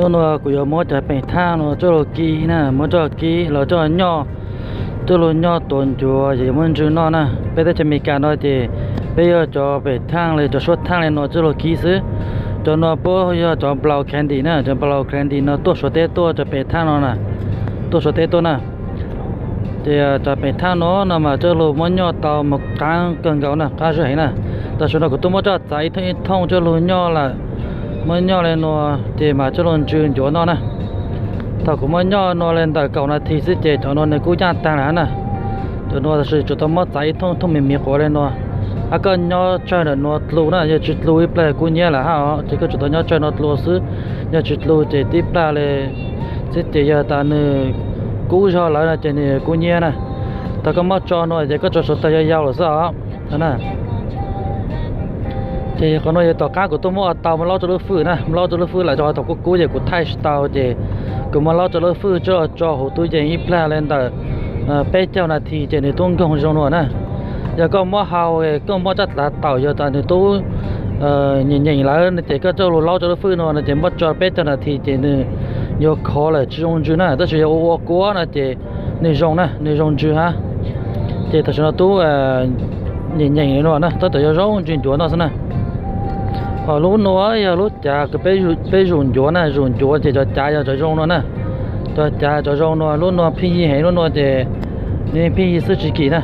Hnub no kuv yuav muab cov peem thaaj no coj lug kib na, muab coj kib los coj nyoj, coj lug nyoj tuav ncuav ces yuav muab ntsw noj na. Peb teb chaws Amelikas no ces peb yog cov peem thaaj le cov suab thaaj le no coj lug kib xwb. Cov no puab yog cov blow candy na, cov blow candy no tuaj Suav teb tuaj, cov peem thaaj no na, tuaj Suav teb tuaj na. Ces cov peem thaaj no no mas coj lug muab nyoj tau mas qaab kawg nkaus na, qaab zog heev na. Tam sim no kuv tuaj muab coj txav ib thooj ib thooj coj lug nyoj lawm, muab nyoj le nuav ces mas coj lug ntsw ncuav noj na. Thaum kuv muab nyoj no le ntawm kaum nas this xwb ces cov no nws kuj yaaj taag lawm hab na. Cov no tam sim tsuas tau muab txav ib thooj ib thooj me me quav le nuav. Hab koj nyob tsawg ntawm nuav dlua na, yog tsi dlua ib plag kub nyiab lawm hab os, ces koj tsuas tau nyob tsawg no dlua xwb. Yog tsi dlua ces tib plag le xwb ces yog tas nws kub zog lawm no ces nws kub nyiab na. Thaum koj muab tso no ces koj tso suav tawg yau yau lawm xwb os. Ces qhov no yog tom qaab kuv tuaj muab ua tau, muab laub rau lub fwj na, muab laub rau lub fwj lawm rau thaum kub kub ces kuv thaij tsis tau ces kuv muab laub rau lub fwj tso, tso huv tub yees ib plag le ntawm peb caug nas this ces nws tub nkoog zoo nuav na. Yog koj muab hau, koj muab tsab dlav taum yog tas nws tub nyeem nyeem lawm no ces koj coj lug laub rau lub fwj no no ces muab tso peb caug nas this ces nws yuav khov lawm tsis zoo ntsw na. Tab sis yog ua ua kuab no ces nws zoo na, nws zoo ntsw hab. Ces tam sim no tub nyeem nyeem no na, tab tom yuav zoo ntsw ncuav no xwb na. Ho lub nuav yog lub cav kws peb, peb zuj ncuav na, zuj ncuav ces cov cav yog cov zoo no na. Cov cav cov zoo no, lub nuav pheej yig heev, lub nuav ces nws pheej yig xwb tsis kim na.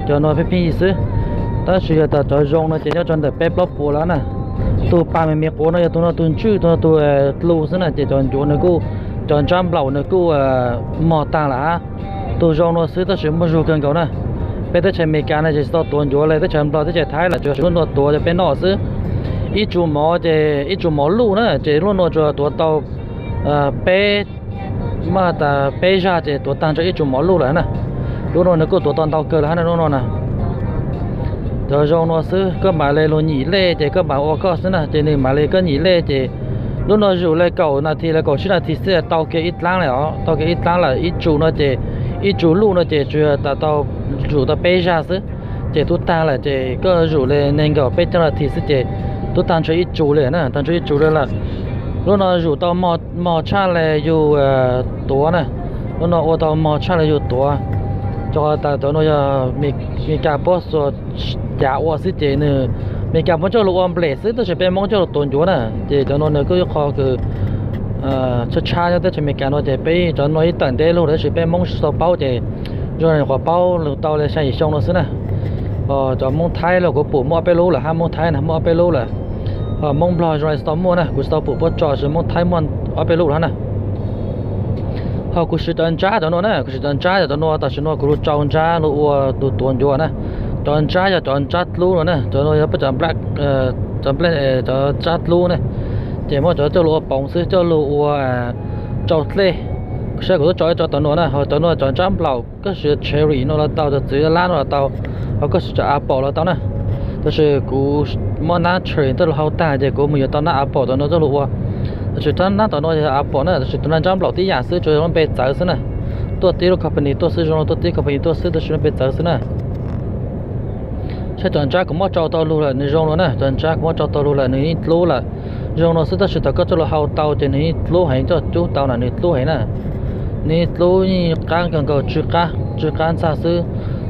Cov nuav pheej pheej yig xwb. Tab sis yog tas cov zoo no ces nyob rau ntawm peb plaub puas lawm na. Tug pas me me quav no yog tug no tug ntswj, tug no tug dlua xwb na, ces cov ncuav nws kuj, cov ntsab nplaum nws kuj mog taag lawm hab. Tug zoo no xwb tab sis muaj zug kawg nkaus na. Peb teb chaws Amelikas no ces tsis tau tuav ncuav le teb chaws Nplog teb chaws Thaib lawm, tsuas lub nuav tuav cov peb noj xwb. Ib tsu mov ces ib tsu mov luj na ces lub nuav tsuas tuav tau peb, mas tas peb zag ces tuav taag nrho ib tsu mov luj lawm na. Lub nuav nws kuj tuav tau ntau kawg lawm hab na lub nuav na. Cov zoo nuav xwb koj mam le lug nyim lej ces koj mam ua koj xwb na, ces nws mam le koj nyim lej ces lub nuav zuj le kaum nas this le kaum tsib nas this xwb tau kiag ib dlaab le os, tau kiag ib dlaab lawm. Ib tsu no ces, ib tsu luj no ces tsuas tas tau zuj tau peb zag xwb ces tub taag lawm, ces koj zuj le neeg nkaum peb caug nas this xwb ces tub taag nrho ib tsu le na, taag nrho ib tsu le lawm. Lub nuav zuj tau mog tshaj le yug tuav na, lub nuav ua tau mog tshaj le yug tuav. Rau qhov tas cov nuav yog Amelikas puab xuas cav ua xwb ces nws, Amelikas puab coj lug ua nplej xwb tab sis peb Moob coj lug tuav ncuav na, ces cov nuav nws kuj ib qho kws tshab tshab nyob teb chaws Amelikas no ces peb cov nuav ib tawm ntej lug tab sis peb Moob tsis tau paub ces zoo li qhuav paub lug tau le xya yim xyoo no xwb na. Cov Moob Thaib los kuv pum muaj ob peb lub lawm hab, Moob Thaib na muaj ob peb lub lawm. Moob Nplog zoo li tsis tau muaj na, kuv tsis tau pum puab tso, tab sis Moob Thaib muaj ob peb lub lawm hab na. Ho kuv siv cov ntsab cov nuav na, kuv siv cov ntsab cov nuav, tam sim no kuv lug tsau ntsab lug ua lug tuav ncuav na. Cov ntsab yog cov ntsab dlub no na, cov nuav yog peb cov nplej, cov nplej, cov ntsab dlub na. Ces muab cov coj lug ua poov xwb, coj lug ua tsau dlej. Saib kuv tub tso ib co tom nuav na, ho cov nuav cov ntsab nplaum, koj siv cherry no los tau, cov txiv lab no los tau, ho koj siv cov apple los tau na. Tab sis kuv muab nab cherry coj lug hau taag ces kuv mus yuav tau nab apple tom nuav coj lug ua. Tab sis nab tom nuav yog apple na, tab sis tus nab ntsab nplaum tib yam xwb, tsuas yog lub npe txawv xwb na. Tuaj tib lub company tuaj xwb, zoo tuaj tib company tuaj xwb, tab sis lub npe txawv xwb na. Saib cov ntsab kuv muab tsau tau lug lawm nws zoo no na, cov ntsab kuv muab tsau tau lug lawm nws yeej dlub lawm. Zoo no xwb tab sis thaum koj coj lug hau tau ces nws yeej dlub heev, coj cub tau na nws dlub heev na. Nws yeej dlub yeej qaab kawg nkaus, tsw qaab, tsw qaab ntxag xwb.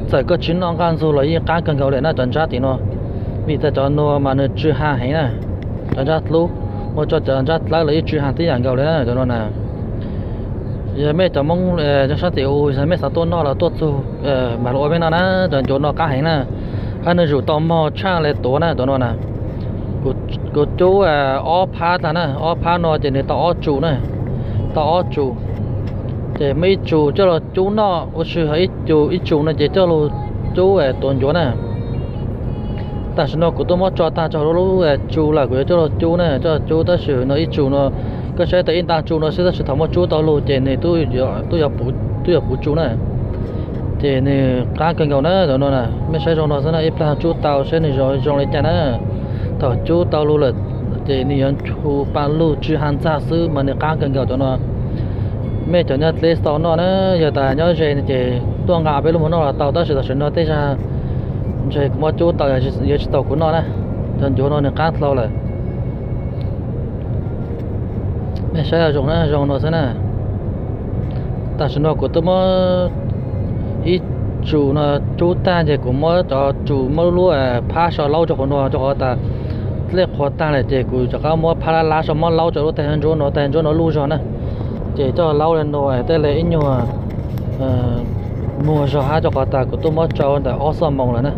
Txawm koj tsis noj nqaj ntxug los yeej qaab kawg nkaus li na cov ntsab tim no. Vim tas cov nuav mas nws tsw ha heev na. Cov ntsab dlub, ua rau cov ntsab dlawb los yeej tsw ha tib yam nkaus li na cov nuav na. Yog mej cov Moob nyob sab tim u, yog mej xav tuaj noj los tuaj txug mas lug ua mej noj na, cov ncuav no qaab heev na. Hab nws zuj tau mog tshaj le tuav na cov nuav na. Kuv cub ob phab tag na, ob phab no ces nws tau ob tsu na, tau ob tsu. Ces muaj ib tsu coj lug cub noj ua si, ho ib tsu, ib tsu no ces coj lug cub tuav ncuav na. Tam sim no kuv tuaj muab tso taag rau lub tsu lawm, kuv yuav coj lug cub na, coj lug cub tab sis no ib tsu no, koj saib tau ib nta tsu no xwb tab sis thaum muab cub tau lug ces nws tub yuav puv tsu na. Ces nws qaab kawg nkaus na cov nuav na, mej saib zoo no xwb na, ib plag cub tau saib nws zoo zoo li cas na. Thaum cub tau lug lawm ces nws yuav nchu pa lug tsw ha ntxag xwb mas nws qaab kawg nkaus cov nuav. Mej cov nyob dleb tsis tau noj na, yog tas nyob ze no ces tuaj nqa peb lub mus noj los tau, tab sis tam sim no tej zag ntshe kuv muab cub tau yuav tsis tau kuv noj na. Cov ncuav no nws qaab dlhau lawm. Mej saib zoo na, zoo no xwb na. Tam sim no kuv twb muab ib tsum no cub tag ces kuv muab cov tsum muab lub phab so laub rau qhov no, rau qhov tas dlej qhuav tag lawm ces kuv rov qab muab phab lab lab so muab laub rau lub taig ntsuab no, taig ntsuab no luj zog na. Ces coj laub li no tej li ib nyuag muag zog hab, rau qhov tas kuv twb muab tsau ntawm ob xuab moos lawm na.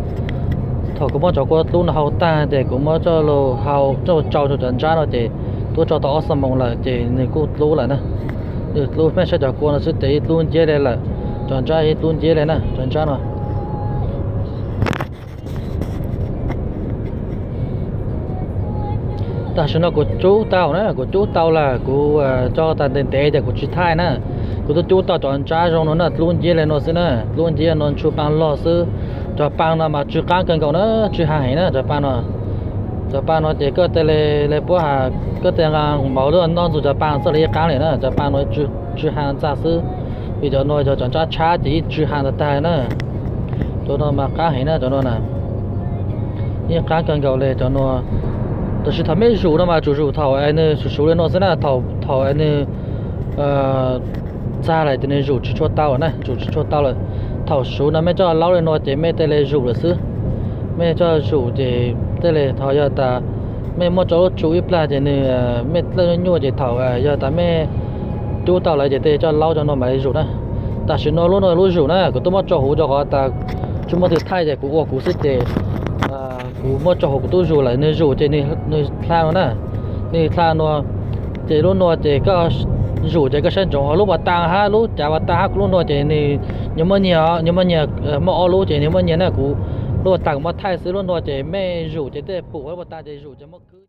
Thaum kuv muab cov kua dlub no hau tag ces kuv muab coj los hau, coj los tsau rau cov ntsab no ces twb tsau tau ob xuab moos lawm ces nws kuj dlub lawm na. Nws dlub, mej saib cov kua no xwb ces ib dlub nciab li lawm, cov ntsab ib dlub nciab li na, cov ntsab no. Tam sim no kuv cub tau na, kuv cub tau lawm, kuv coj tas ntev ntev ces kuv tsis thaij na. Kuv twb cub tau cov ntsab zoo no na, dlub nciab li no xwb na, dlub nciab no ntshu paa log xwb. Cov paa no mas tsw qaab kawg nkaus na, tsw haag heev na cov paa no. Cov paa no ces koj tej li, li puab has, koj tej nqa mauv lub noj ntxuag cov paa txawj li ib qaab li na, cov paa no tsw haag ntxa xwb. Vim cov no yog cov ntsab tshab ces yeej tsw haag tag tag na. Cov no mas qaab heev na cov no na, yeej qaab kawg nkaus li cov no. Tab sis thaum mej zuum no mas tsum zuum thaum es nws suv suv li no xwb na, thaum es nws txag lawm ces nws zuum tsis tshua tau lawm na, zuum tsis tshua tau lawm. Thaum suv no mej coj laub li no ces mej tej li zuum lawm xwb. Mej coj zuum ces tej li thaum yog tas mej muab tso lub tsu ib plag ces nws, mej dlawb nyuaj nyuaj ces thaum yog tas mej cub tau lawm ces tej coj laub cov no mam li zuum na. Tam sim no lub no lub zuum na, kuv twb muab tso huv rau qhov tas tsis muaj twg thaij ces kuv ua kuv xwb ces kuv muab tso huv kuv tub zuum lawm, nws zuum ces nws dlha no na, nws dlha no. Ces lub no ces koj zuum ces koj saib ntsoov lub pas tas hab lub cav pas tas hab lub no ces nws, nws muaj nyias, nws muaj nyias, muaj ob lub ces nws muaj nyias na. Kuv lub pas tas kuv muab thaij xwb, lub no ces mej zuum ces tej pum lub pas tas ces zuum ces muab khwb.